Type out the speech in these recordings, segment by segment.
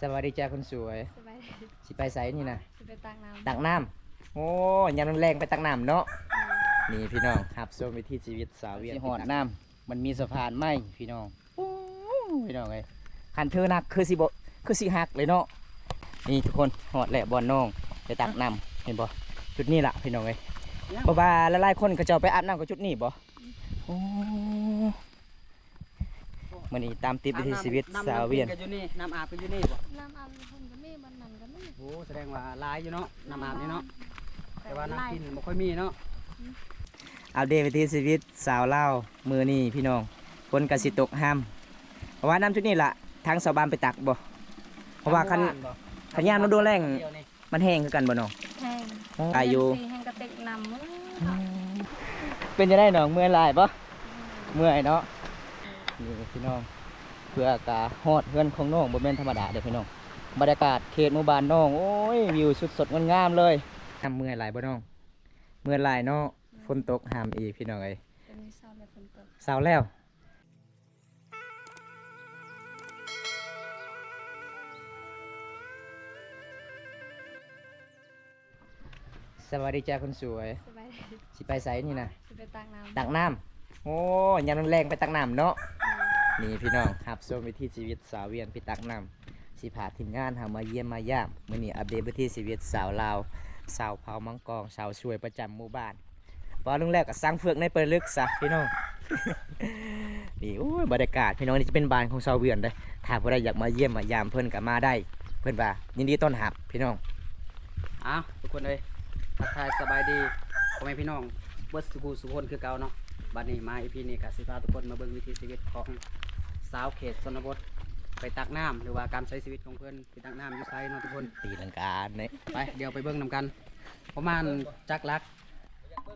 ສະບາຍດີຈ້າຄົນສວຍ. ສະບາຍດີ. ຊິໄປໃສນີ້ນະ? ຊິໄປຕັກນ້ຳ. ຕັກນ້ຳ. ໂອ້ ຍາມແລງໆໄປຕັກນ້ຳເນາະ. ແມ່ນ. ນີ້ພີ່ນ້ອງ ຮັບຊົມວິຖີຊີວິດຊາວວຽງ. ຊິຮອດນ້ຳ ມັນມີສະພານໃໝ່ພີ່ນ້ອງ. ໂອ້ ພີ່ນ້ອງເອີຍ ຄັນຖືໜັກຄືຊິບໍ່ ຄືຊິຫັກເລີຍເນາະ. ນີ້ທຸກຄົນ ຮອດແລ້ວບ່ອນນ້ອງໄປຕັກນ້ຳ ເຫັນບໍ່? ຈຸດນີ້ລະພີ່ນ້ອງເອີຍ. ເພາະວ່າຫຼາຍໆຄົນເຂົາເຈົ້າໄປອາບນ້ຳກໍຈຸດນີ້ບໍ່? ໂອ້ ມື້ນີ້ຕາມຕິດວິຖີຊີວິດຊາວວຽງ. ນ້ຳອາບກໍຢູ່ນີ້ບໍ່? ນ້ຳອາບຢູ່ພຸ້ນກໍມີ ບ່ອນນັ້ນກໍມີ. ໂອ້ ສະແດງວ່າຫຼາຍຢູ່ເນາະ ນ້ຳອາບນີ້ເນາະ. ແຕ່ວ່ານ້ຳກິນບໍ່ຄ່ອຍມີເນາະ. ອັບເດດວິຖີຊີວິດຊາວລາວມື້ນີ້ພີ່ນ້ອງ. ຝົນກໍຊິຕົກຮຳ ເພາະວ່ານ້ຳຈຸດນີ້ລະ ທາງຊາວບ້ານໄປຕັກບໍ່? ເພາະວ່າຄັນ ຄັນຍາມລະດູແລ້ງ ມັນແຫ້ງຄືກັນບໍ່ນ້ອງ? ແຫ້ງ. ໂອ້ ຫຼາຍຢູ່. ແຫ້ງກະຕິກນ້ຳ. ເປັນຈັ່ງໃດນ້ອງ ເມື່ອຍຫຼາຍບໍ່? ເມື່ອຍເນາະ. ນີ້ພີ່ນ້ອງ ເພື່ອກະຮອດເຮືອນຂອງນ້ອງ ບໍ່ແມ່ນທຳມະດາເດີ້ພີ່ນ້ອງ. ບັນຍາກາດເຂດໝູ່ບ້ານນ້ອງ ໂອ້ຍ ວິວສຸດສົດງົດງາມເລີຍ. ເມື່ອຍຫຼາຍບໍ່ນ້ອງ? ເມື່ອຍຫຼາຍເນາະ. ຝົນຕົກຮຳອີກພີ່ນ້ອງເອີຍ. ຕອນນີ້ເຊົາແລ້ວ ຝົນຕົກ. ເຊົາແລ້ວ. ສະບາຍດີຈ້າຄົນສວຍ. ສະບາຍດີ. ຊິໄປໃສນີ້ນະ? ຊິໄປຕັກນ້ຳ. ຕັກນ້ຳ. ໂອ້ ຍາມແລງໆໄປຕັກນ້ຳເນາະ. ແມ່ນ. ນີ້ພີ່ນ້ອງ ຮັບຊົມວິຖີຊີວິດຊາວວຽງໄປຕັກນ້ຳ. ຊິພາທີມງານເຮົາມາຢ້ຽມມາຢາມ. ມື້ນີ້ອັບເດດວິຖີຊີວິດຊາວລາວ ຊາວເຜົ່າມັງກອງ ຊາວສວຍປະຈຳໝູ່ບ້ານ. ພໍລົງແລ້ວກໍສ້າງເຟືອກໃນປະລຶກຊະພີ່ນ້ອງ. ນີ້ ໂອ້ຍ ບັນຍາກາດພີ່ນ້ອງ ນີ້ຈະເປັນບ້ານຂອງຊາວວຽງເດ້. ຖ້າຜູ້ໃດຢາກມາຢ້ຽມມາຢາມເພິ່ນກໍມາໄດ້ ເພິ່ນວ່າຍິນດີຕ້ອນຮັບພີ່ນ້ອງ. ອ້າວ ທຸກຄົນເອີຍ ທັກທາຍສະບາຍດີພໍ່ແມ່ພີ່ນ້ອງເບິດສູ່ຜູ້ສູ່ຄົນຄືເກົ່າເນາະ. ບັດນີ້ມາອີພີນີ້ກໍຊິພາທຸກຄົນມາເບິ່ງວິຖີຊີວິດຂອງຊາວເຂດຊົນນະບົດ ໄປຕັກນ້ຳ ຫຼືວ່າການໃຊ້ຊີວິດຂອງເພິ່ນ ໄປຕັກນ້ຳຢູ່ໃສເນາະທຸກຄົນ. ຕີລັງກາເນາະ. ໄປ ດຽວໄປເບິ່ງນຳກັນ. ປະມານຈັກຫຼັກ?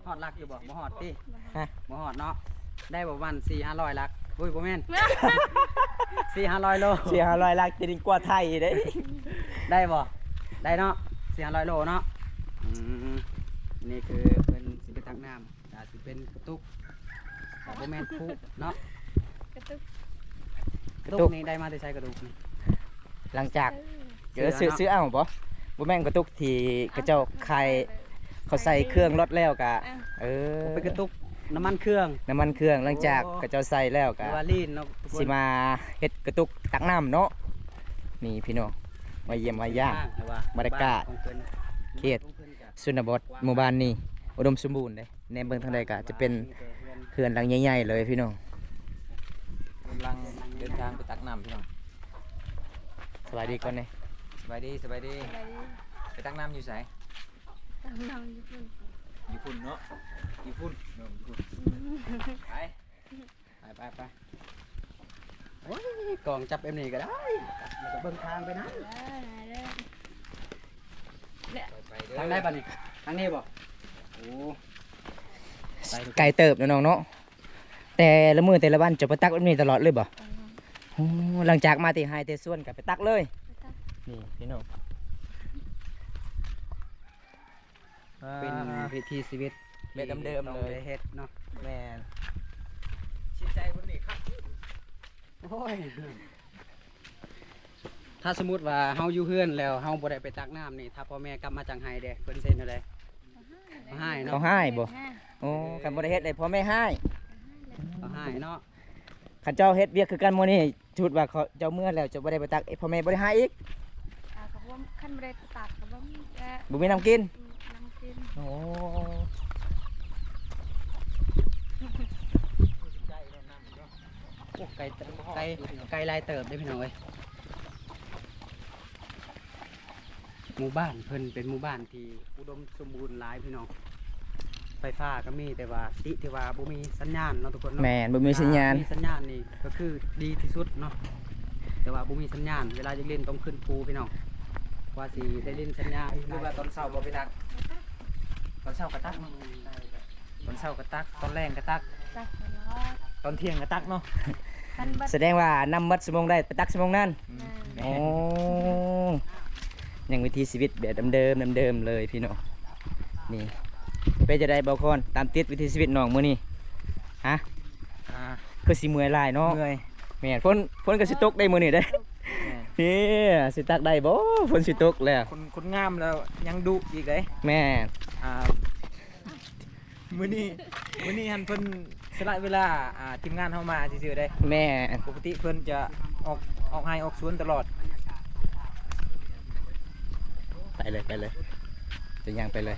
ຮອດຫຼັກຢູ່ບໍ່? ບໍ່ຮອດຕິ? ຮະ? ບໍ່ຮອດເນາະ. ໄດ້ປະມານສີ່ຫ້າຮ້ອຍຫຼັກ. ໂອ້ຍ ບໍ່ແມ່ນ ສີ່ຫ້າຮ້ອຍໂລ. ສີ່ຫ້າຮ້ອຍຫຼັກ ຈະດີກວ່າໄທເດ້. ໄດ້ບໍ່? ໄດ້ເນາະ ສີ່ຫ້າຮ້ອຍໂລເນາະ. ອືມ ນີ້ຄືເພິ່ນຊິໄປຕັກນ້ຳ ອາດຊິເປັນກະຕຸກ ແຕ່ບໍ່ແມ່ນຄຸເນາະ. ກະຕຸກ ກະຕຸກນີ້ໄດ້ມາແຕ່ໃສ? ກະຕຸກນີ້ ຫຼັງຈາກ ເອີ ເອີ ຊື້ ຊື້ເອົາບໍ່? ບໍ່ແມ່ນກະຕຸກທີ່ເຂົາເຈົ້າຂາຍ ເຂົາໃສ່ເຄື່ອງລົດແລ້ວກະ ເອີ ເອີ ບໍ່ ເປັນກະຕຸກນ້ຳມັນເຄື່ອງ. ນ້ຳມັນເຄື່ອງ ຫຼັງຈາກ ໂອ້ ເຂົາເຈົ້າໃສ່ແລ້ວກະ ຫຼືວ່າລີນເນາະ ຊິມາເຮັດກະຕຸກຕັກນ້ຳເນາະ. ນີ້ພີ່ນ້ອງ ມາຢ້ຽມມາຢາມ ບັນຍາກາດເຂດ ຊົນນະບົດ ໝູ່ບ້ານນີ້ອຸດົມສົມບູນເດ້. ແນມເບິ່ງທາງໃດກໍຈະເປັນເຮືອນຫຼັງໃຫຍ່ໆເລີຍພີ່ນ້ອງ. ກຳລັງເດີນທາງໄປຕັກນ້ຳພີ່ນ້ອງ. ສະບາຍດີກ່ອນເດ້. ສະບາຍດີ ສະບາຍດີ. ສະບາຍດີ. ໄປຕັກນ້ຳຢູ່ໃສ? ຕັກນ້ຳຢູ່ພຸ້ນ. ຢູ່ພຸ້ນເນາະ ຢູ່ພຸ້ນເນາະ ຢູ່ພຸ້ນ. ໄປ ໄປ ໄປ ໄປ. ໂອ້ຍ ກ້ອງຈັບແບບນີ້ກໍໄດ້ ແລ້ວກໍເບິ່ງທາງໄປນຳ. ເອີ ໄປເດີ ທາງໃດບັດນີ້? ທາງນີ້ບໍ່? ໂອ້ ໄກເຕີບເນາະນ້ອງເນາະ. ແຕ່ລະມື້ແຕ່ລະວັນເຈົ້າໄປຕັກແບບນີ້ຕະຫຼອດເລີຍບໍ່? ໂອ້ ຫຼັງຈາກມາແຕ່ໄຮ່ແຕ່ສວນກໍໄປຕັກເລີຍ. ໄປຕັກ ນີ້ພີ່ນ້ອງ ເປັນວິຖີຊີວິດແບບເດີມໆເລີຍ ເຮັດເນາະ. ແມ່ນ ຈິດໃຈເພິ່ນນີ້ຄັກ. ໂອ້ຍ ຖ້າສົມມຸດວ່າເຮົາຢູ່ເຮືອນແລ້ວເຮົາບໍ່ໄດ້ໄປຕັກນ້ຳນີ້ ຖ້າພໍ່ແມ່ກັບມາຈາກໄຮ່ເດ້ ເພິ່ນຊິເຮັດແນວໃດ? ເຂົາຮ້າຍເນາະ. ເຂົາຮ້າຍບໍ່? ໂອ້ ຄັນບໍ່ໄດ້ເຮັດໃຫ້ພໍ່ແມ່ຮ້າຍ ເຂົາຮ້າຍເນາະ. ຄັນເຈົ້າເຮັດວຽກຄືກັນມື້ນີ້ ສົມມຸດວ່າເຂົາ ເຈົ້າເມືອແລ້ວ ເຈົ້າບໍ່ໄດ້ໄປຕັກ ພໍ່ແມ່ບໍ່ໄດ້ຮ້າຍອີກ. ອ່າ ກໍບໍ່ ຄັນບໍ່ໄດ້ໄປຕັກກໍບໍ່ມີ ບໍ່ມີນ້ຳກິນ. ອືມ ນ້ຳກິນ. ໂອ້ ໂອ້ ໄກ ໄກ ໄກຫຼາຍເຕີບເດ້ພີ່ນ້ອງເອີຍ. ໝູ່ບ້ານເພິ່ນເປັນໝູ່ບ້ານທີ່ອຸດົມສົມບູນຫຼາຍພີ່ນ້ອງ. ໄຟຟ້າກໍມີ ແຕ່ວ່າຕິທີ່ວ່າບໍ່ມີສັນຍານເນາະທຸກຄົນເນາະ. ແມ່ນ ບໍ່ມີສັນຍານ. ຖ້າມີສັນຍານນີ້ກໍຄືດີທີ່ສຸດເນາະ ແຕ່ວ່າບໍ່ມີສັນຍານ ເວລາຢາກຫຼິ້ນຕ້ອງຂຶ້ນພູພີ່ນ້ອງ ກວ່າຊິໄດ້ຫຼິ້ນສັນຍານ. ຫຼືວ່າຕອນເຊົ້າບໍ່ໄປຕັກ? ຕອນເຊົ້າກໍຕັກເນາະ. ຕອນເຊົ້າກໍຕັກ ຕອນແລງກໍຕັກ ຕັກຕະຫຼອດ ຕອນທ່ຽງກໍຕັກເນາະ. ຄັນເບິດ ສະແດງວ່ານ້ຳໝົດຊົ່ວໂມງໃດໄປຕັກຊົ່ວໂມງນັ້ນ. ແມ່ນ ໂອ້ ຍັງວິຖີຊີວິດແບບເດີມໆ ເດີມໆເລີຍພີ່ນ້ອງ. ນີ້ ເປັນຈັ່ງໃດບ່າວຄອນ ຕາມຕິດວິຖີຊີວິດນ້ອງມື້ນີ້? ຮະ? ອ່າ ຄືຊິເມື່ອຍຫຼາຍເນາະ. ເມື່ອຍ. ແມ່ນ ຝົນ ຝົນກໍຊິຕົກໄດ້ມື້ນີ້ເດ້. ແມ່ນ. ເອີ ຊິຕັກໄດ້ບໍ່? ຝົນຊິຕົກແລ້ວ. ຄົນ ຄົນງາມແລ້ວຍັງດຸອີກເດ້. ແມ່ນ. ອ່າ ມື້ນີ້ ມື້ນີ້ຫັ້ນເພິ່ນສະຫຼະເວລາ ອ່າ ທີມງານເຮົາມາຊື່ໆເດ້. ແມ່ນ. ປົກກະຕິເພິ່ນຈະອອກ ອອກໄຮ່ອອກສວນຕະຫຼອດ. ໄປເລີຍ ໄປເລີຍ ຈະຍ່າງໄປເລີຍ.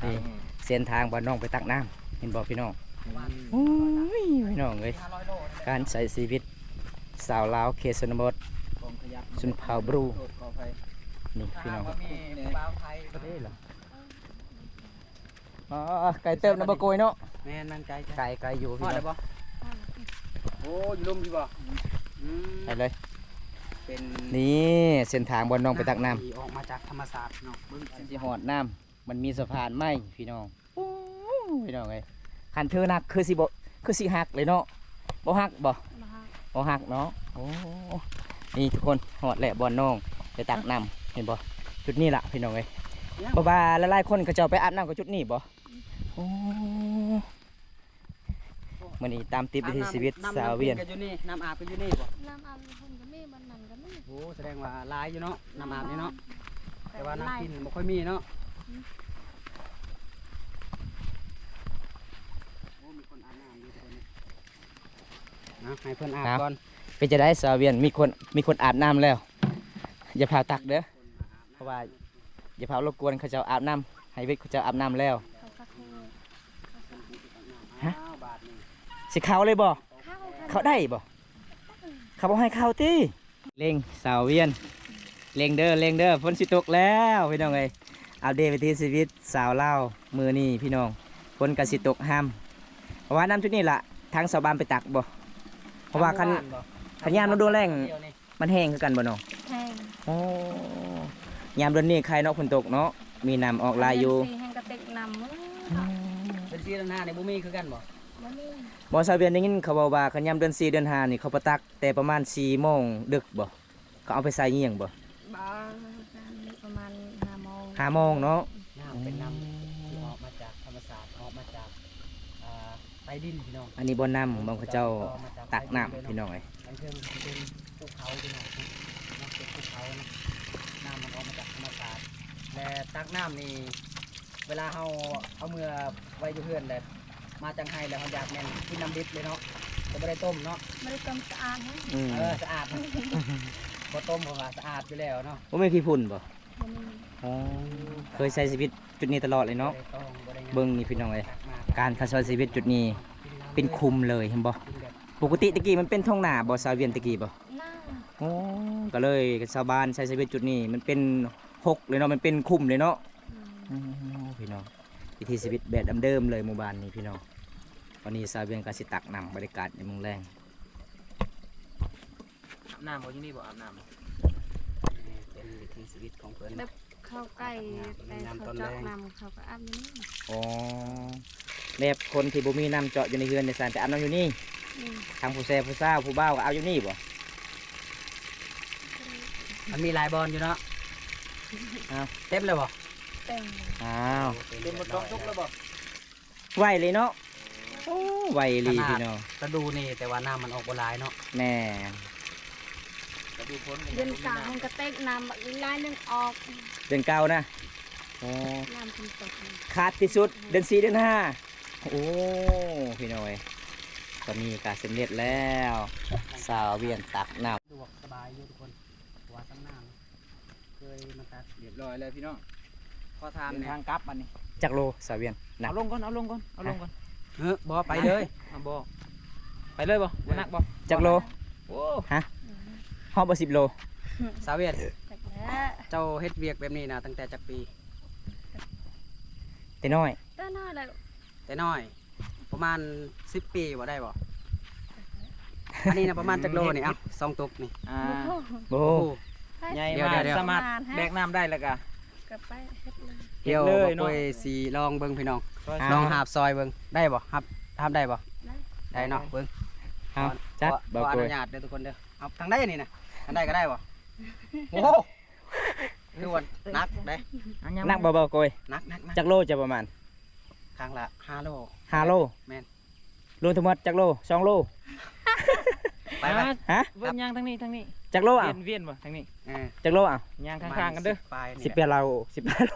ເອີ ນີ້ເສັ້ນທາງບ່ອນນ້ອງໄປຕັກນ້ຳ ເຫັນບໍ່ພີ່ນ້ອງ? ອືມ ໂອ້ຍ ພີ່ນ້ອງເອີຍ ການໃຊ້ຊີວິດຊາວລາວເຂດຊົນນະບົດ ຊົນເຜົ່າບຣູ ນີ້ພີ່ນ້ອງ. ອໍ ໄກເຕີບນະບໍ່ໂກຍເນາະ. ແມ່ນ ມັນໄກ ໄກ ໄກຢູ່ພີ່ນ້ອງ. ຮອດແລ້ວບໍ່? ໂອ້ ຢູ່ລຸ່ມພີ່ບໍ່? ອືມ ໄປເລີຍ. ເປັນ ນີ້ເສັ້ນທາງບ່ອນນ້ອງໄປຕັກນ້ຳ ທີ່ອອກມາຈາກທຳມະຊາດເນາະ. ເບິ່ງ ຊິຮອດນ້ຳ ມັນມີສະພານໄມ້ພີ່ນ້ອງ. ໂອ້ ພີ່ນ້ອງເອີຍ ຄັນຖືໜັກຄືຊິບໍ່ ຄືຊິຫັກເລີຍເນາະ. ບໍ່ຫັກບໍ່? ບໍ່ຫັກ ບໍ່ຫັກເນາະ. ໂອ້ ນີ້ທຸກຄົນ ຮອດແລ້ວບ່ອນນ້ອງໄປຕັກນ້ຳ ເຫັນບໍ່? ຈຸດນີ້ລະພີ່ນ້ອງເອີຍ. ເພາະວ່າຫຼາຍໆຄົນເຂົາເຈົ້າໄປອາບນ້ຳກໍຈຸດນີ້ບໍ່? ໂອ້ ມື້ນີ້ຕາມຕິດວິຖີຊີວິດຊາວວຽງ. ນ້ຳກິນກໍຢູ່ນີ້ ນ້ຳອາບກໍຢູ່ນີ້ບໍ່? ນ້ຳອາບຢູ່ພຸ້ນກໍມີ ບ່ອນນັ້ນກໍມີ. ໂອ້ ສະແດງວ່າຫຼາຍຢູ່ເນາະ ນ້ຳອາບນີ້ເນາະ. ແຕ່ວ່ານ້ຳກິນບໍ່ຄ່ອຍມີເນາະ. ອືມ ໂອ້ ມີຄົນອາບນ້ຳຢູ່ຕົວນີ້. ນະ ໃຫ້ເພິ່ນອາບກ່ອນ. ເປັນຈັ່ງໃດຊາວວຽງ? ມີຄົນ ມີຄົນອາບນ້ຳແລ້ວ ຢ່າພາຕັກເດີ ເພາະວ່າຢ່າພາລົບກວນເຂົາເຈົ້າອາບນ້ຳ ໃຫ້ວິດເຂົາເຈົ້າອາບນ້ຳແລ້ວ. ຮະ ຊິເຂົ້າເລີຍບໍ່? ເຂົ້າ ເຂົ້າໄດ້ບໍ່? ເຂົາບໍ່ໃຫ້ເຂົ້າຕິ? ເລັ່ງ ສາວວຽງ ເລັ່ງເດີ ເລັ່ງເດີ ຝົນຊິຕົກແລ້ວພີ່ນ້ອງເອີຍ. ອັບເດດວິຖີຊີວິດຊາວລາວມື້ນີ້ພີ່ນ້ອງ ຝົນກໍຊິຕົກຫ້າມ. ເພາະວ່ານ້ຳຈຸດນີ້ລະ ທາງຊາວບ້ານໄປຕັກບໍ່? ເພາະວ່າຄັນ ຄັນຍາມລະດູແລ້ງ ມັນແຫ້ງຄືກັນບໍ່ນ້ອງ? ແຫ້ງ. ໂອ້ ຍາມເດືອນນີ້ໄຄເນາະ ຝົນຕົກເນາະ ມີນ້ຳອອກຫຼາຍຢູ່. ເດືອນສີ່ແຮ່ງກະຕິກນ້ຳໝົດ. ອືມ ເດືອນສີ່ເດືອນຫ້ານີ້ບໍ່ມີຄືກັນບໍ່? ບໍ່ມີ. ບໍ່ ຊາວວຽງໄດ້ຍິນເຂົາເວົ້າວ່າ ຄັນຍາມເດືອນສີ່ເດືອນຫ້ານີ້ ເຂົາປະຕັກແຕ່ປະມານສີ່ໂມງດຶກບໍ່? ເຂົາເອົາໄປໃສ່ອີ່ຫຍັງບໍ່? ບໍ່ ປະມານຫ້າໂມງ ຫ້າໂມງເນາະ. ນ້ຳເປັນນ້ຳ ອືມ ທີ່ອອກມາຈາກທຳມະຊາດ ອອກມາຈາກ ອ່າ ໃຕ້ດິນພີ່ນ້ອງ. ອັນນີ້ບໍ່ນ້ຳ ບ່ອນເຂົາເຈົ້າຕັກນ້ຳພີ່ນ້ອງເອີຍ. ອັນເທິງເປັນພູເຂົາພີ່ນ້ອງເນາະ ເປັນພູເຂົາເນາະ. ນ້ຳມັນອອກມາຈາກທຳມະຊາດ ແລະ ຕັກນ້ຳນີ້ ເວລາເຮົາເອົາເມືອໄວ້ຢູ່ເຮືອນແລ້ວ ມາຈາກໄຮ່ແລ້ວ ເຮົາຢາກແມ່ນກິນນ້ຳດິບເລີຍເນາະ ກໍບໍ່ໄດ້ຕົ້ມເນາະ. ບໍ່ໄດ້ຕົ້ມ ສະອາດເນາະ. ອືມ ເອີ ສະອາດ ບໍ່ຕົ້ມ ເພາະວ່າສະອາດຢູ່ແລ້ວເນາະ. ບໍ່ມີຂີ້ຝຸ່ນບໍ່? ບໍ່ມີ. ອໍ ເຄີຍໃຊ້ຊີວິດຈຸດນີ້ຕະຫຼອດເລີຍເນາະ. ບໍ່ໄດ້ຕ້ອງ ບໍ່ໄດ້ຫຍັງ. ເບິ່ງນີ້ພີ່ນ້ອງເອີຍ ການເຂົາໃຊ້ຊີວິດຈຸດນີ້ເປັນຂຸມເລີຍ ເຫັນບໍ່? ປົກກະຕິແຕ່ກີ້ມັນເປັນທົ່ງນາບໍ່ ຊາວວຽງ ແຕ່ກີ້ບໍ່? ນາ. ໂອ້ ກໍເລີຍຊາວບ້ານໃຊ້ຊີວິດຈຸດນີ້ ມັນເປັນຮົກເລີຍເນາະ ມັນເປັນຂຸມເລີຍເນາະ. ອືມ ໂອ້ ພີ່ນ້ອງ ວິຖີຊີວິດແບບເດີມໆເລີຍໝູ່ບ້ານນີ້ພີ່ນ້ອງ. ຕອນນີ້ຊາວວຽງກໍຊິຕັກນ້ຳ ບັນຍາກາດຍາມແລງ. ອາບນ້ຳບໍ່? ຢູ່ນີ້ບໍ່ ອາບນ້ຳບໍ່? ເປັນວິຖີຊີວິດຂອງເພິ່ນ ແບບເຂົ້າໃກ້ ແຕ່ເຂົາເຈາະນ້ຳ ເຂົາກໍອາບຢູ່ນີ້. ອໍ ແບບຄົນທີ່ບໍ່ມີນ້ຳເຈາະຢູ່ໃນເຮືອນໃນຊານ ໄປອາບນ້ຳຢູ່ນີ້. ອືມ ທັງຜູ້ແຊຜູ້ສາວ ຜູ້ບ່າວກໍອາບຢູ່ນີ້ບໍ່? ມັນມີຫຼາຍບ່ອນຢູ່ເນາະ. ອ້າວ ເຕັມແລ້ວບໍ່? ເຕັມ. ອ້າວ ເຕັມໝົດສອງຕຸກແລ້ວບໍ່? ໄວເລີຍເນາະ. ໂອ້ ໄວອີ່ຫຼີພີ່ນ້ອງ. ລະດູນີ້ ແຕ່ວ່ານ້ຳມັນອອກບໍ່ຫຼາຍເນາະ. ແມ່ນ. ລະດູຝົນ ເດືອນກາງມັນກະເຕັກນ້ຳບັກຫຼາຍໜຶ່ງອອກ. ເດືອນເກົ້ານະ. ໂອ້ ນ້ຳເພິ່ນຕົກ ຂາດທີ່ສຸດເດືອນສີ່ເດືອນຫ້າ. ໂອ້ ພີ່ນ້ອງເອີຍ ຕອນນີ້ກະສຳເລັດແລ້ວ ຊາວວຽງຕັກນ້ຳ. ສະດວກສະບາຍຢູ່ທຸກຄົນ ເພາະວ່າຊຳນານ ເຄີຍມາຕັກ. ຮຽບຮ້ອຍແລ້ວພີ່ນ້ອງ. ຂໍຖາມແດ່ ເດີນທາງກັບບັດນີ້ ຈັກໂລ ຊາວວຽງ? ເອົາລົງກ່ອນ ເອົາລົງກ່ອນ ເອົາລົງກ່ອນ. ເອີ ບໍ່ ໄປເລີຍ. ເອົາບໍ່ ໄປເລີຍບໍ່? ບໍ່ໜັກບໍ່? ຈັກໂລ? ໂອ້ ຮະ ຮອດບໍ່ສິບໂລ? ຊາວວຽງ ຈັກແລ້ວ ເຈົ້າເຮັດວຽກແບບນີ້ນະ ຕັ້ງແຕ່ຈັກປີ? ແຕ່ນ້ອຍ. ແຕ່ນ້ອຍແລ້ວ ແຕ່ນ້ອຍ. ປະມານສິບປີບໍ່ ໄດ້ບໍ່? ອັນນີ້ນະ ປະມານຈັກໂລນີ້? ເອົ້າ ສອງຕຸກນີ້. ອ່າ ບໍ່ຮູ້ ໃຫຍ່ມາກ ສາມາດແບກນ້ຳໄດ້ແລ້ວກະ ກະໄປເຮັດເລີຍ. ດຽວ ເຮັດເລີຍເນາະ ບໍ່ໂກຍຊິລອງເບິ່ງພີ່ນ້ອງ ຊ່ອຍ ລອງຫາບຊ່ອຍເບິ່ງ ໄດ້ບໍ່? ຫາບ ຫາບໄດ້ບໍ່? ໄດ້ ໄດ້ເນາະ. ເບິ່ງ ເອົາ ຈັດ ຂໍ ຂໍອະນຸຍາດເດີທຸກຄົນເດີ. ເອົາ ທາງໃດນີ້ນະ? ທາງໃດກໍໄດ້ບໍ່? ໂອ້ ຄືວ່າໜັກເດ້. ໜັກບໍ່ ບ່າວໂກຍ? ໜັກ ໜັກ ໜັກ. ຈັກໂລເຈົ້າປະມານ? ຄັ້ງລະຫ້າໂລ. ຫ້າໂລ? ແມ່ນ. ລວມທັງໝົດຈັກໂລ? ສອງໂລ. ໄປ ໄປ ຮະ ເບິ່ງຍ່າງທາງນີ້ ທາງນີ້ ຈັກໂລເອົາ ວຽນ ວຽນບໍ່ທາງນີ້ ເອີ ຈັກໂລເອົາ ຍ່າງຂ້າງໆກັນເດີ ປາຍນີ້ ສິບປາຍໂລ ສິບປາຍໂລ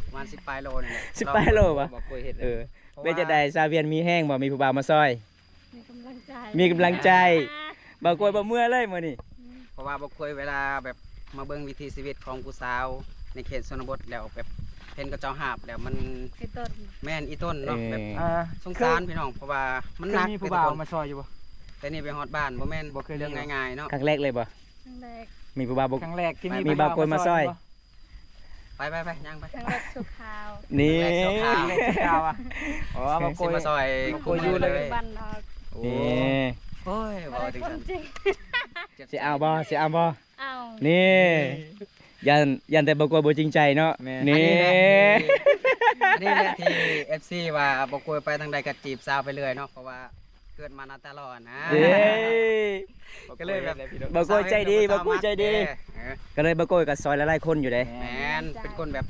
ປະມານສິບປາຍໂລນີ້ແຫຼະ ສິບປາຍໂລບໍ່ ບໍ່ເຄີຍເຮັດ ເອີ ເປັນຈັ່ງໃດ ສາວວຽນມີແຮງບໍ່ ມີຜູ້ບ່າວມາຊ່ອຍ ມີກຳລັງໃຈ ມີກຳລັງໃຈ ບ່າວໂກ້ຍບໍ່ເມື່ອຍເລີຍມື້ນີ້ ເພາະວ່າບ່າວໂກ້ຍເວລາແບບມາເບິ່ງວິຖີຊີວິດຂອງຜູ້ສາວໃນເຂດຊົນນະບົດແລ້ວ ແບບເຫັນເຂົາເຈົ້າຫາບແລ້ວມັນ ອີ່ຕົນ ແມ່ນ ອີ່ຕົນເນາະ ເອີ ແບບ ອ່າ ສົງສານພີ່ນ້ອງ ເພາະວ່າມັນໜັກ ເຄີຍມີຜູ້ບ່າວມາຊ່ອຍຢູ່ບໍ່ ແຕ່ນີ້ໄປຮອດບ້ານບໍ່ແມ່ນ ບໍ່ເຄີຍມີ ເລື່ອງງ່າຍໆເນາະ ຄັ້ງແລກເລີຍບໍ່ ຄັ້ງແລກ ມີຜູ້ບ່າວບໍ່ ຄັ້ງແລກທີ່ມີ ມີບ່າວໂກ້ຍມາຊ່ອຍ ມາຊ່ອຍບໍ່ ໄປໆໆ ຍ່າງໄປ ຄັ້ງແລກຊົ່ວຄາວ ນີ້ ຄັ້ງແລກຊົ່ວຄາວ ອໍ ບ່າວໂກ້ຍ ຊິມາຊ່ອຍ ບໍ່ຄ່ອຍຢູ່ເລີຍ ຢູ່ບ້ານນອກ ໂອ້ ນີ້ ໂອ້ຍ ເວົ້າຈັ່ງຊັ້ນ ຊິເອົາບໍ່ ຊິເອົາບໍ່ ເອົາ ນີ້ ຢ້ານ ຢ້ານແຕ່ບ່າວໂກ້ຍບໍ່ຈິງໃຈເນາະ ແມ່ນ ນີ້ ອັນນີ້ແຫຼະທີ່ ອັນນີ້ແຫຼະທີ່ ເອັຟຊີ ວ່າບ່າວໂກ້ຍໄປທາງໃດກໍຈີບສາວໄປເລື້ອຍເນາະ ເພາະວ່າ ເກີດມາໜ້າຕາຫຼໍ່ນະ ເອີ ກໍເລີຍແບບ ບ່າວໂກ້ຍໃຈດີ ບ່າວໂກ້ຍໃຈດີ ເອີ ກໍເລີຍບ່າວໂກ້ຍກໍຊ່ອຍຫຼາຍໆຄົນຢູ່ເດ້ ແມ່ນ ເປັນຄົນແບບ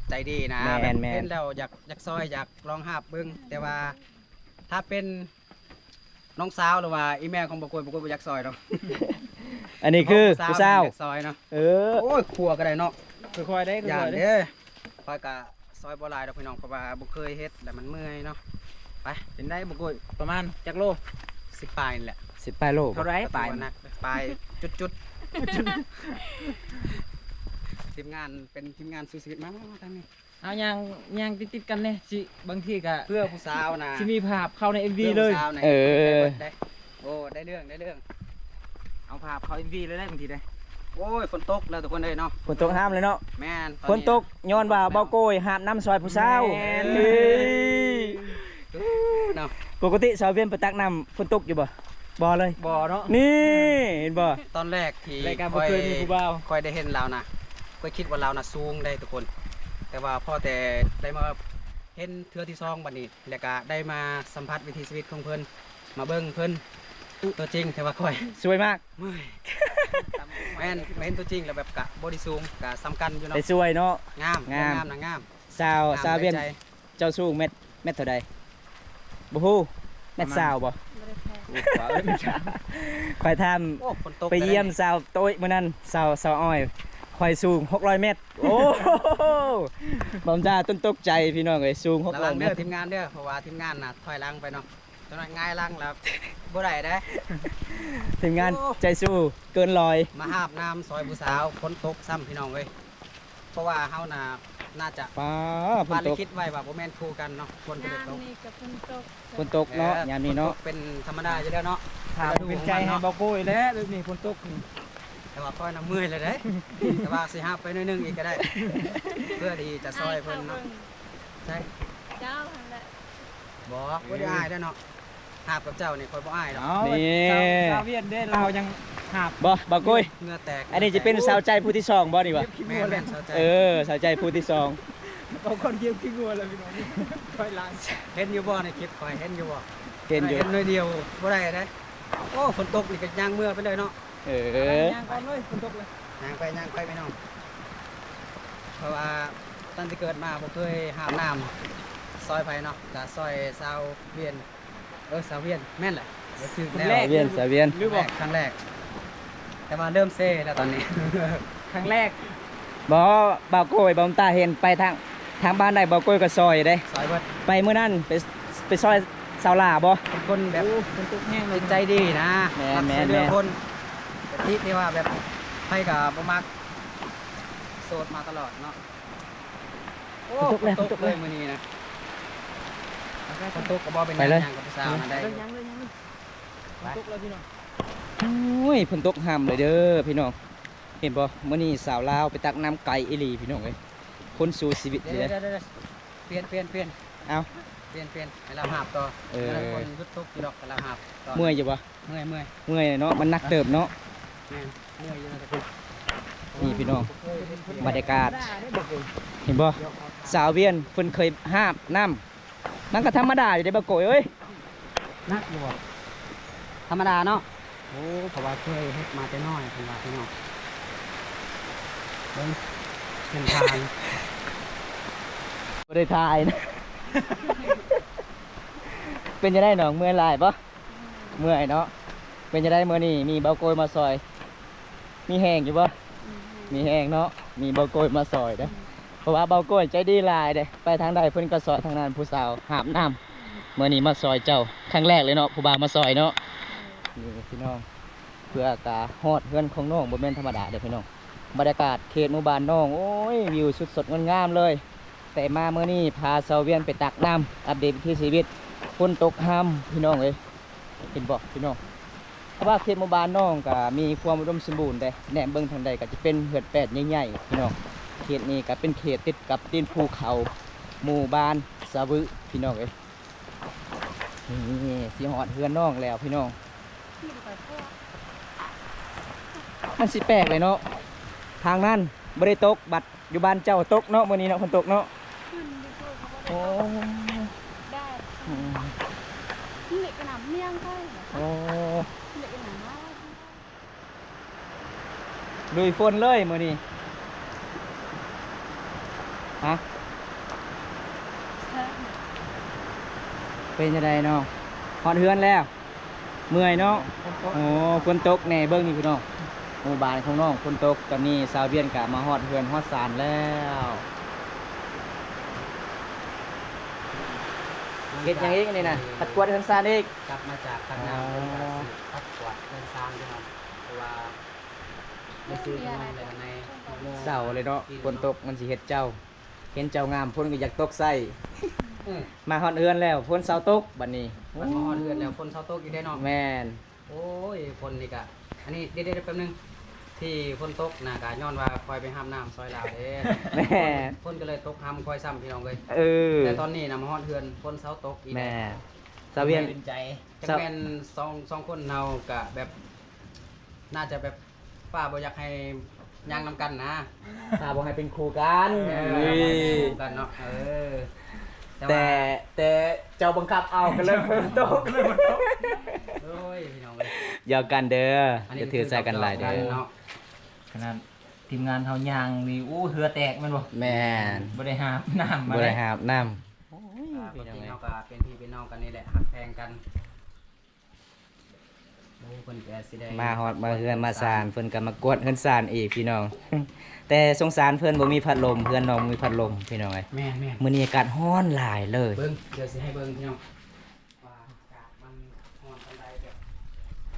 ໃຈດີນະ ແມ່ນໆ ແບບເຫັນແລ້ວຢາກ ຢາກຊ່ອຍ ຢາກລອງຫາບເບິ່ງ ແຕ່ວ່າຖ້າເປັນນ້ອງສາວ ຫຼືວ່າອີ່ແມ່ຂອງບ່າວໂກ້ຍ ບ່າວໂກ້ຍບໍ່ຢາກຊ່ອຍດອກ ອັນນີ້ຄືຜູ້ສາວ ຜູ້ສາວ ຢາກຊ່ອຍເນາະ ເອີ ໂອ້ຍ ຄົວກໍໄດ້ເນາະ ຄ່ອຍໆເດ້ ຢ່າເດີ ຂ້ອຍກະຊ່ອຍບໍ່ຫຼາຍດອກພີ່ນ້ອງ ເພາະວ່າບໍ່ເຄີຍເຮັດ ແລ້ວມັນເມື່ອຍເນາະ ໄປ ເປັນໄດບໍ່ໂກ້ຍ ປະມານຈັກໂລ ສິບປາຍນີ້ແຫຼະ ສິບປາຍໂລ ເທົ່າໃດປາຍ ໜັກປາຍຈຸດໆ ທີມງານ ເປັນທີມງານສູ້ຊີວິດ ມາ ມາ ມາທາງນີ້ ເອົາຍ່າງ ຍ່າງຕິດໆກັນແດ່ ຊິ ບາງທີກະ ເພື່ອຜູ້ສາວນະ ຊິມີພາບເຂົ້າໃນເອັມວີເລີຍ ເພື່ອຜູ້ສາວນະ ເອີ ໄດ້ເບິດເດ້ ໂອ້ ໄດ້ເລື່ອງ ໄດ້ເລື່ອງ ເອົາພາບເຂົ້າເອັມວີເລີຍໄດ໋ບາງທີເດ້ ໂອ້ຍ ຝົນຕົກແລ້ວທຸກຄົນເອີຍເນາະ ຝົນຕົກຫ້າມເລີຍເນາະ ແມ່ນ ຝົນຕົກຍ້ອນວ່າບ່າວໂກ້ຍຫາບນ້ຳຊ່ອຍຜູ້ສາວ ແມ່ນ ເອີ ເນາະ ປົກກະຕິສາວວຽນໄປຕັກນ້ຳຝົນຕົກຢູ່ບໍ່ ບໍ່ເລີຍ ບໍ່ເນາະ ນີ້ເຫັນບໍ່ ຕອນແລກທີ່ຂ້ອຍ ຂ້ອຍໄດ້ເຫັນລາວນະ ຂ້ອຍຄິດວ່າລາວນະສູງເດ້ທຸກຄົນ ແຕ່ວ່າພໍແຕ່ໄດ້ມາເຫັນເທື່ອທີສອງບັດນີ້ ແລ້ວກະໄດ້ມາສຳຜັດວິຖີຊີວິດຂອງເພິ່ນ ມາເບິ່ງເພິ່ນຕົວຈິງ ແຕ່ວ່າຂ້ອຍສວຍມາກ ເມື່ອຍ ແມ່ນ ມາເຫັນຕົວຈິງແລ້ວແບບກະບໍ່ໄດ້ສູງ ກະສ່ຳກັນຢູ່ເນາະ ແຕ່ສວຍເນາະ ງາມ ງາມ ງາມນະ ງາມ ສາວ ງາມ ສາວວຽນ ໃຈ ເຈົ້າສູງແມັດ ແມັດເທົ່າໃດ ບໍ່ຮູ້ ແມັດຊາວບໍ່ ປະມານ ບໍ່ໄດ້ແທ້ ຂ້ອຍຖາມ ໂອ້ ຝົນຕົກ ໄປຢ້ຽມສາວໂຕ້ຍມື້ນັ້ນ ສາວ ສາວອ້ອຍ ຂ້ອຍສູງຫົກຮ້ອຍແມັດ ໂອ້ ບຳດາຕົນຕົກໃຈພີ່ນ້ອງເອີຍ ສູງຫົກຮ້ອຍແມັດ ລະວັງເດີທີມງານເດີ ເພາະວ່າທີມງານນະຖອຍຫຼັງໄປເນາະ ເຈົ້າໜ້ອຍຫງາຍຫຼັງແລ້ວບໍ່ໄດ້ເດ້ ທີມງານ ໂອ້ ໃຈສູ້ເກີນຮ້ອຍ ມາຫາບນ້ຳຊ່ອຍຜູ້ສາວ ຝົນຕົກຊ້ຳພີ່ນ້ອງເອີຍ ເພາະວ່າເຮົານະ ໜ້າຈະ ປ້າ ຝົນຕົກ ປາລິຄິດໄວ້ວ່າບໍ່ແມ່ນຄູ່ກັນເນາະ ຝົນກໍເລີຍຕົກ ຍາມນີ້ກໍຝົນຕົກ ຝົນຕົກເນາະ ເອີ ຍາມນີ້ເນາະ ຝົນຕົກເປັນທຳມະດາຢູ່ແລ້ວເນາະ ຖ້າບໍ່ເປັນໃຈໃຫ້ບ່າວໂກ້ຍແຫຼະ ແບບນີ້ຝົນຕົກນີ້ ແຕ່ວ່າຂ້ອຍນະເມື່ອຍແລ້ວເດ້ ແຕ່ວ່າຊິຫາບໄປໜ້ອຍໜຶ່ງອີກກໍໄດ້ ເພື່ອທີ່ຈະຊ່ອຍເພິ່ນເນາະ ໃຊ່ ເຈົ້າຫັ້ນແຫຼະ ບໍ່ ບໍ່ໄດ້ອາຍເດ້ເນາະ ຫາບກັບເຈົ້ານີ້ຂ້ອຍບໍ່ອາຍດອກ ເອົາ ນີ້ ສາວ ສາວວຽນເດ້ ລາວຍັງຫາບ ບໍ່ ບ່າວໂກ້ຍ ເຫື່ອແຕກ ອັນນີ້ຈະເປັນສາວໃຈຜູ້ທີສອງບໍ່ນີ້ຫວາ ແມ່ນໆ ສາວໃຈ ເອີ ສາວໃຈຜູ້ທີສອງ ເອົາຄົນກ່ຽວຂີ້ງົວແລ້ວພີ່ນ້ອງ ຖອຍຫຼັງ ເຫັນຢູ່ບໍ່ໃນຄລິບຂ້ອຍ ເຫັນຢູ່ບໍ່ ເຫັນຢູ່ ເຫັນໜ້ອຍດຽວບໍ່ໄດ້ເດ້ ໂອ້ ຝົນຕົກນີ້ກໍຍ່າງເມືອໄປເລີຍເນາະ ເອີ ຍ່າງກ່ອນເລີຍ ຝົນຕົກເລີຍ ຍ່າງໄປ ຍ່າງໄປພີ່ນ້ອງ ເພາະວ່າຕັ້ງແຕ່ເກີດມາບໍ່ເຄີຍຫາບນ້ຳຊ່ອຍໃຜເນາະ ກະຊ່ອຍສາວວຽນ ເອີ ສາວວຽນ ແມ່ນແຫຼະ ຖືກແລ້ວ ສາວວຽນ ສາວວຽນ ຫຼືບໍ່ ຄັ້ງແລກ ຄັ້ງແລກ ແຕ່ວ່າເລີ່ມເຊແລ້ວຕອນນີ້ ຄັ້ງແລກ ບໍ່ ບ່າວໂກ້ຍ ບ່າວຕາເຫັນໄປທາງ ທາງບ້ານໃດ ບ່າວໂກ້ຍກໍຊ່ອຍເດ້ ຊ່ອຍເບິດ ໄປມື້ນັ້ນ ໄປ ໄປຊ່ອຍສາວຫຼ້າບໍ່ ເປັນຄົນແບບ ໂອ້ ເປັນຕົກແຮງເລີຍ ຈິດໃຈດີນະ ແມ່ນໆໆ ມັກຊ່ວຍເຫຼືອຄົນ ແຕ່ທີ່ ທີ່ວ່າແບບໃຜກໍບໍ່ມັກ ໂສດມາຕະຫຼອດເນາະ ໂອ້ ຝົນຕົກແລ້ວ ຝົນຕົກເລີຍມື້ນີ້ນະ ຝົນຕົກກໍບໍ່ເປັນຫຍັງ ໄປເລີຍ ຫຍັງກັບຜູ້ສາວນັ້ນໄດ້ ຍັງເລີຍ ຍັງເລີຍ ຝົນຕົກແລ້ວພີ່ນ້ອງ ໂອ້ຍ ຝົນຕົກຫ້າມເລີຍເດີພີ່ນ້ອງ ເຫັນບໍ່ ມື້ນີ້ສາວລາວໄປຕັກນ້ຳໄກອີ່ຫຼີພີ່ນ້ອງເອີຍ ຄົນສູ້ຊີວິດຢູ່ເດ້ ດຽວໆໆ ປ່ຽນ ປ່ຽນ ປ່ຽນ ເອົ້າ ປ່ຽນ ປ່ຽນ ໃຫ້ລາວຫາບຕໍ່ ເອີ ຝົນຢຸດຕົກຢູ່ດອກ ໃຫ້ລາວຫາບຕໍ່ ເມື່ອຍຢູ່ບໍ່? ເມື່ອຍ ເມື່ອຍ ເມື່ອຍເນາະ ມັນໜັກເຕີບເນາະ ແມ່ນ ເມື່ອຍຢູ່ນະທຸກຄົນ ນີ້ພີ່ນ້ອງ ບັນຍາກາດ ເຫັນບໍ່ ສາວວຽນເພິ່ນເຄີຍຫາບນ້ຳ ມັນກໍທຳມະດາຢູ່ເດ້ ບັກໂກຍເອີຍ ໜັກຢູ່ບໍ່? ທຳມະດາເນາະ ໂອ້ ເພາະວ່າເຄີຍເຮັດມາແຕ່ນ້ອຍ ເພິ່ນວ່າພີ່ນ້ອງ ເບິ່ງເສັ້ນທາງ ບໍ່ໄດ້ຖ່າຍນະ ເປັນຈັ່ງໃດນ້ອງ ເມື່ອຍຫຼາຍບໍ່? ເມື່ອຍເນາະ ປັນຈັ່ງໃດມື້ນີ້ມີເບົາໂກຍມາຊ່ອຍ ມີແຮງຢູ່ບໍ່? ອືມ ມີແຮງເນາະ ມີເບົາໂກຍມາຊ່ອຍເດ້ ອືມ ເພາະວ່າເບົາໂກຍໃຈດີຫຼາຍເດ້ ໄປທາງໃດເພິ່ນກໍຊ່ອຍທາງນັ້ນ ຜູ້ສາວຫາບນ້ຳ ອືມ ມື້ນີ້ມາຊ່ອຍເຈົ້າຄັ້ງແລກເລີຍເນາະ ຜູ້ບ່າວມາຊ່ອຍເນາະ ເອີ ນີ້ພີ່ນ້ອງ ເພື່ອກະຮອດເຮືອນຂອງນ້ອງ ບໍ່ແມ່ນທຳມະດາເດ້ພີ່ນ້ອງ ບັນຍາກາດເຂດໝູ່ບ້ານນ້ອງ ໂອ້ຍ ວິວສຸດສົດງົດງາມເລີຍ ແຕ່ມາມື້ນີ້ພາສາວວຽນໄປຕັກນ້ຳ ອັບເດດວິຖີຊີວິດ ຝົນຕົກຮຳພີ່ນ້ອງເອີຍ ເຫັນບໍ່ພີ່ນ້ອງ ເພາະວ່າເຂດໝູ່ບ້ານນ້ອງກະມີຄວາມອຸດົມສົມບູນເດ້ ແນມເບິ່ງທາງໃດກະຈະເປັນເຮືອນແປນໃຫຍ່ໆ ພີ່ນ້ອງ ເຂດນີ້ກະເປັນເຂດຕິດກັບຕີນພູເຂົາ ໝູ່ບ້ານສະວຶ ພີ່ນ້ອງເອີຍ ນີ້ຊິຮອດເຮືອນນ້ອງແລ້ວພີ່ນ້ອງ ມັນຊິແປກເລີຍເນາະ ທາງນັ້ນບໍ່ໄດ້ຕົກ ບັດຢູ່ບ້ານເຈົ້າຕົກເນາະ ມື້ນີ້ເນາະ ຝົນຕົກເນາະ ໂອ້ ແດດ ອືມ ເລະກະໜ່ຳມຽງໄປ ໂອ້ ເລະກະໜ່ຳມາ ລຸຍຝົນເລີຍມື້ນີ້ ຮະ ເປັນຈັ່ງໃດນ້ອງ ຮອດເຮືອນແລ້ວ ເມື່ອຍເນາະ ໂອ້ ຝົນຕົກແດ່ ເບິ່ງນີ້ພີ່ນ້ອງ ໝູ່ບ້ານຂອງນ້ອງຝົນຕົກ ຕອນນີ້ສາວວຽນກະມາຮອດເຮືອນຮອດຊານແລ້ວ ເຮັດຫຍັງອີກອັນນີ້ນະ ປັດກວາດເຮືອນຊານອີກ ກັບມາຈາກຕັກນ້ຳ ອໍ ເພິ່ນກະຊິປັດກວາດເຮືອນຊານພີ່ນ້ອງ ເພາະວ່າ ໄດ້ຊື້ຂະໜົມໄດ້ຂ້າງໃນ ເຊົາເລີຍເນາະ ຝົນຕົກມັນຊິເຮັດເຈົ້າ ເຫັນເຈົ້າງາມ ຝົນກໍຢາກຕົກໃສ່ ເອີ ມາຮອດເຮືອນແລ້ວ ຝົນເຊົາຕົກບັດນີ້ ບັດມາຮອດເຮືອນແລ້ວ ຝົນເຊົາຕົກອີກເດ້ເນາະ ແມ່ນ ໂອ້ຍ ຝົນນີ້ກະ ອັນນີ້ ເດ ເດ ແປັບໜຶ່ງ ທີ່ຝົນຕົກນະ ກະຍ້ອນວ່າຂ້ອຍໄປຫາບນ້ຳຊ່ອຍລາວເດ້ ແມ່ນ ຝົນກໍເລີຍຕົກຮຳຂ້ອຍຊ້ຳ ພີ່ນ້ອງເອີຍ ເອີ ແຕ່ຕອນນີ້ນະ ມາຮອດເຮືອນ ຝົນເຊົາຕົກອີກ ແມ່ນ ສາວວຽນ ເປັນໃຈ ຈັກແມ່ນສອງ ສອງຄົນເຮົາກະແບບ ໜ້າຈະແບບ ຟ້າບໍ່ຢາກໃຫ້ຍ່າງນຳກັນນະ ຟ້າບໍ່ໃຫ້ເປັນຄູ່ກັນ ເອີ ເອີ ບໍ່ໃຫ້ເປັນຄູ່ກັນເນາະ ເອີ ແຕ່ ແຕ່ ແຕ່ເຈົ້າບັງຄັບເອົາ ກໍເລີຍຝົນຕົກ ໂອ້ຍ ພີ່ນ້ອງເອີຍ ຢອກກັນເດີ ຢ່າຖືສາກັນຫຼາຍເດີ ຂະໜາດທີມງານເຮົາຍ່າງນີ້ ໂອ້ ເຫື່ອແຕກແມ່ນບໍ່? ແມ່ນ ບໍ່ໄດ້ຫາບນ້ຳ ບໍ່ໄດ້ຫາບນ້ຳ ໂອ້ຍ ພີ່ນ້ອງເອີຍ ເຮົາກໍເປັນພີ່ເປັນນ້ອງກັນນີ້ແຫຼະ ຮັກແພງກັນ ໂອ້ ເພິ່ນກໍຊິໄດ້ ມາຮອດມາເຮືອນມາຊານ ເພິ່ນກໍມາກວດເຮືອນຊານອີກພີ່ນ້ອງ ແຕ່ສົງສານເພິ່ນບໍ່ມີພັດລົມ ເຮືອນນ້ອງບໍ່ມີພັດລົມພີ່ນ້ອງເອີຍ ແມ່ນໆ ມື້ນີ້ອາກາດຮ້ອນຫຼາຍເລີຍ ເບິ່ງ ດຽວຊິໃຫ້ເບິ່ງພີ່ນ້ອງ ວ່າອາກາດມັນຮ້ອນປານໃດ ແບບ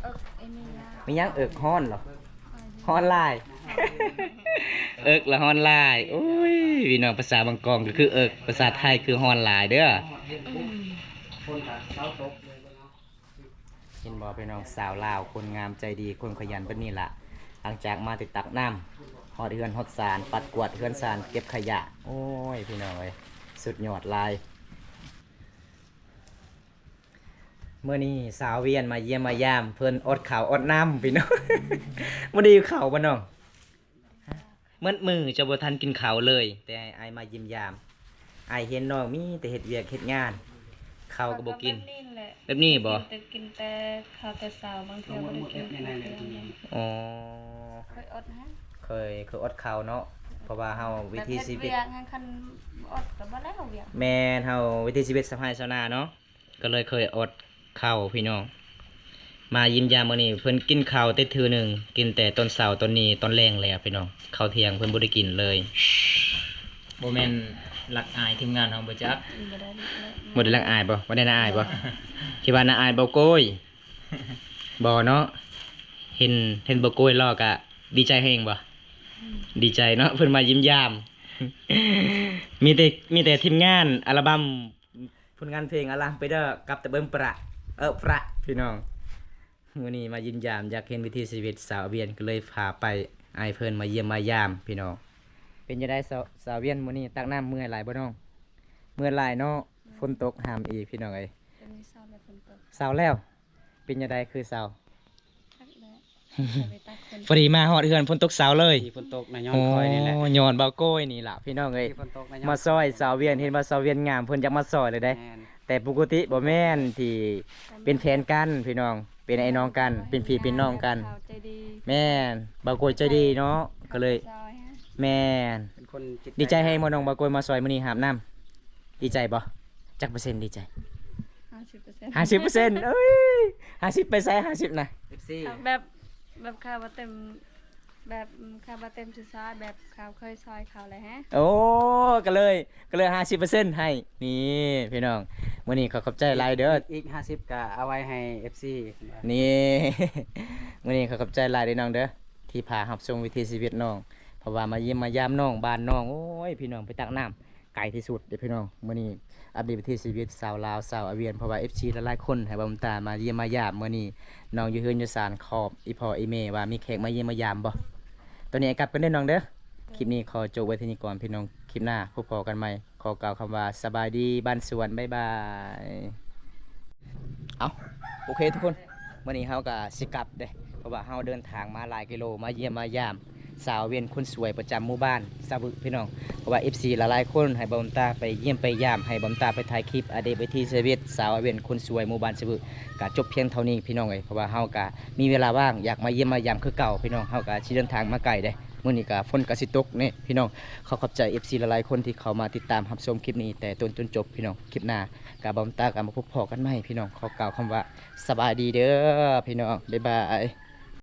ເອິກ ເອມີລາ ມີຫຍັງເອິກ ຮ້ອນເນາະ ເບິ່ງ ຮ້ອນຫຼາຍ ເອິກລະຮ້ອນຫຼາຍ ໂອ້ຍ ພີ່ນ້ອງ ພາສາບາງກອງກໍຄືເອິກ ພາສາໄທຄືຮ້ອນຫຼາຍເດີ ອືມ ຝົນກໍເຊົາຕົກເລີຍເບິ່ງເອົາ ເຫັນບໍ່ພີ່ນ້ອງ ສາວລາວຄົນງາມໃຈດີ ຄົນຂະຫຍັນແບບນີ້ລະ ຫຼັງຈາກມາແຕ່ຕັກນ້ຳ ຮອດເຮືອນຮອດຊານ ປັດກວາດເຮືອນຊານ ເກັບຂະຫຍະ ໂອ້ຍ ພີ່ນ້ອງເອີຍ ສຸດຍອດຫຼາຍ ມື້ນີ້ສາວວຽນມາຢ້ຽມມາຢາມ ເພິ່ນອົດເຂົ້າອົດນ້ຳພີ່ນ້ອງ ບໍ່ໄດ້ຫິວເຂົ້າບໍ່ນ້ອງ? ໝົດມື້ເຈົ້າບໍ່ທັນກິນເຂົ້າເລີຍ ແຕ່ອ້າຍມາຢ້ຽມຢາມ ອ້າຍເຫັນນ້ອງມີແຕ່ເຮັດວຽກເຮັດງານ ເຂົ້າກໍບໍ່ກິນ ແບບນີ້ແຫຼະ ແບບນີ້ບໍ່? ກິນແຕ່ ກິນແຕ່ເຂົ້າແຕ່ເຊົ້າ ບາງເທື່ອບໍ່ໄດ້ກິນເຂົ້າ ອໍ ເຄີຍອົດນະ ເຄີຍ ເຄີຍອົດເຂົ້າເນາະ ເພາະວ່າເຮົາວິຖີຊີວິດ ແບບເຮັດວຽກ ຄັນບໍ່ອົດກໍບໍ່ແລ້ວວຽກ ແມ່ນ ເຮົາວິຖີຊີວິດຊາວໄຮ່ຊາວນາເນາະ ກໍເລີຍເຄີຍອົດເຂົ້າພີ່ນ້ອງ ມາຢ້ຽມຢາມມື້ນີ້ເພິ່ນກິນເຂົ້າແຕ່ເທື່ອໜຶ່ງ ກິນແຕ່ຕອນເຊົ້າ ຕອນນີ້ ຕອນແລງແລ້ວພີ່ນ້ອງ ເຂົ້າທ່ຽງເພິ່ນບໍ່ໄດ້ກິນເລີຍ ບໍ່ແມ່ນລັກອາຍທີມງານເຮົາບໍ່ຈັກ ບໍ່ໄດ້ລັກອາຍ ບໍ່ໄດ້ລັກອາຍບໍ່? ບໍ່ໄດ້ໜ້າອາຍບໍ່? ຄິດວ່າໜ້າອາຍບໍ່ໂກຍ ບໍ່ເນາະ ເຫັນ ເຫັນບໍ່ໂກຍຫຼໍ່ກະດີໃຈແຮງບໍ່? ອືມ ດີໃຈເນາະ ເພິ່ນມາຢ້ຽມຢາມ ມີແຕ່ ມີແຕ່ທີມງານອັລບັມ ຜົນງານເພງອາລາມໄປເດີ ກັບຕະເບິ່ງປະ ເອີ ພະ ພີ່ນ້ອງ ມື້ນີ້ມາຢ້ຽມຢາມ ຢາກເຫັນວິຖີຊີວິດສາວອາວຽນ ກໍເລີຍພາໄປ ອ້າຍເພິ່ນມາຢ້ຽມມາຢາມພີ່ນ້ອງ ເປັນຈັ່ງໃດສາວ ສາວອາວຽນ ມື້ນີ້ຕັກນ້ຳເມື່ອຍຫຼາຍບໍ່ນ້ອງ? ເມື່ອຍຫຼາຍເນາະ ແມ່ນ ຝົນຕົກຫ້າມອີກພີ່ນ້ອງເອີຍ ຕອນນີ້ເຊົ້າແລ້ວ ຝົນຕົກ ເຊົ້າແລ້ວ ເປັນຈັ່ງໃດຄືເຊົ້າ? ຈັກແຫຼະ ໄປຕັກຝົນ ພໍດີມາຮອດເຮືອນຝົນຕົກເຊົ້າເລີຍ ທີ່ຝົນຕົກນະ ຍ້ອນຂ້ອຍນີ້ແຫຼະ ໂອ້ ຍ້ອນເບົາໂກຍນີ້ລະພີ່ນ້ອງເອີຍ ທີ່ຝົນຕົກນະ ຍ້ອນ ມາຊ່ອຍສາວວຽນ ເຫັນວ່າສາວວຽນງາມ ເພິ່ນຢາກມາຊ່ອຍເລີຍເດ້ ແມ່ນ ແຕ່ປົກກະຕິບໍ່ແມ່ນທີ່ເປັນແຟນກັນພີ່ນ້ອງ ເປັນອ້າຍນ້ອງກັນ ເປັນພີ່ເປັນນ້ອງກັນ ເຈົ້າໃຈດີ ແມ່ນ ເບົາໂກຍໃຈດີເນາະ ກໍເລີຍ ໃຈດີ ແມ່ນ ເປັນຄົນຈິດໃຈ ດີໃຈແຮງບໍ່ນ້ອງ ເບົາໂກຍມາຊ່ອຍມື້ນີ້ຫາບນ້ຳ ດີໃຈບໍ່? ຈັກເປີເຊັນດີໃຈ? ຫ້າສິບເປີເຊັນ ຫ້າສິບເປີເຊັນ ເອີຍ ຫ້າສິບໄປໃສ ຫ້າສິບນະ ເອັຟຊີ ແບບ ແບບຂ້າບໍ່ເຕັມ ແບບຂ້າບໍ່ເຕັມຊື່ຊາຍ ແບບຂ້າເຄີຍຊ່ອຍເຂົາແຫຼະຮະ ໂອ້ ກໍເລີຍ ກໍເລີຍຫ້າສິບເປີເຊັນໃຫ້ ນີ້ພີ່ນ້ອງ ມື້ນີ້ຂໍຂອບໃຈຫຼາຍເດີ ອີກ ອີກຫ້າສິບກໍເອົາໄວ້ໃຫ້ເອັຟຊີ ນີ້ ມື້ນີ້ຂໍຂອບໃຈຫຼາຍເດີນ້ອງເດີ ທີ່ພາຮັບຊົມວິຖີຊີວິດນ້ອງ ເພາະວ່າມາຢ້ຽມມາຢາມນ້ອງ ບ້ານນ້ອງ ໂອ້ຍ ພີ່ນ້ອງ ໄປຕັກນ້ຳ ໄກທີ່ສຸດເດ້ພີ່ນ້ອງ ມື້ນີ້ອັບເດດວິຖີຊີວິດຊາວລາວ ຊາວອາວຽນ ເພາະວ່າເອັຟຊີຫຼາຍໆຄົນໃຫ້ບ່າວບຸນຕາມາຢ້ຽມມາຢາມ ມື້ນີ້ນ້ອງຢູ່ເຮືອນຢູ່ຊານ ຂອບອີ່ພໍ່ອີ່ແມ່ວ່າມີແຂກມາຢ້ຽມມາຢາມບໍ່ ຕອນນີ້ອ້າຍກັບກ່ອນເດີນ້ອງເດີ ຄລິບນີ້ຂໍຈົບໄວ້ເທົ່ານີ້ກ່ອນພີ່ນ້ອງ ຄລິບໜ້າພົບພໍ້ກັນໃໝ່ ຂໍກ່າວຄຳວ່າສະບາຍດີບ້ານສວນ ບາຍບາຍ ເອົ້າ ໂອເຄທຸກຄົນ ມື້ນີ້ເຮົາກໍຊິກັບເດ້ ເພາະວ່າເຮົາເດີນທາງມາຫຼາຍກິໂລ ມາຢ້ຽມມາຢາມ ສາວອາວຽນຄົນສວຍປະຈຳໝູ່ບ້ານສະວຶພີ່ນ້ອງ ເພາະວ່າເອັຟຊີຫຼາຍໆຄົນໃຫ້ບ່າວບຸນຕາໄປຢ້ຽມໄປຢາມ ໃຫ້ບ່າວບຸນຕາໄປຖ່າຍຄລິບອັບເດດວິຖີຊີວິດສາວອາວຽນຄົນສວຍໝູ່ບ້ານສະວຶ ກະຈົບພຽງເທົ່ານີ້ພີ່ນ້ອງເອີຍ ເພາະວ່າເຮົາກະມີເວລາວ່າງ ຢາກມາຢ້ຽມມາຢາມຄືເກົ່າພີ່ນ້ອງ ເຮົາກະຊິເດີນທາງມາໄກເດ້ ມື້ນີ້ກະຝົນກະຊິຕົກແດ່ພີ່ນ້ອງ ຂໍຂອບໃຈເອັຟຊີຫຼາຍໆຄົນທີ່ເຂົ້າມາຕິດຕາມຮັບຊົມຄລິບນີ້ແຕ່ຕົ້ນຈົນຈົບພີ່ນ້ອງ ຄລິບໜ້າກະບ່າວບຸນຕາກະມາພົບພໍ້ກັນໃໝ່ພີ່ນ້ອງ ຂໍກ່າວຄຳວ່າສະບາຍດີເດີພີ່ນ້ອງ ບາຍບາຍ.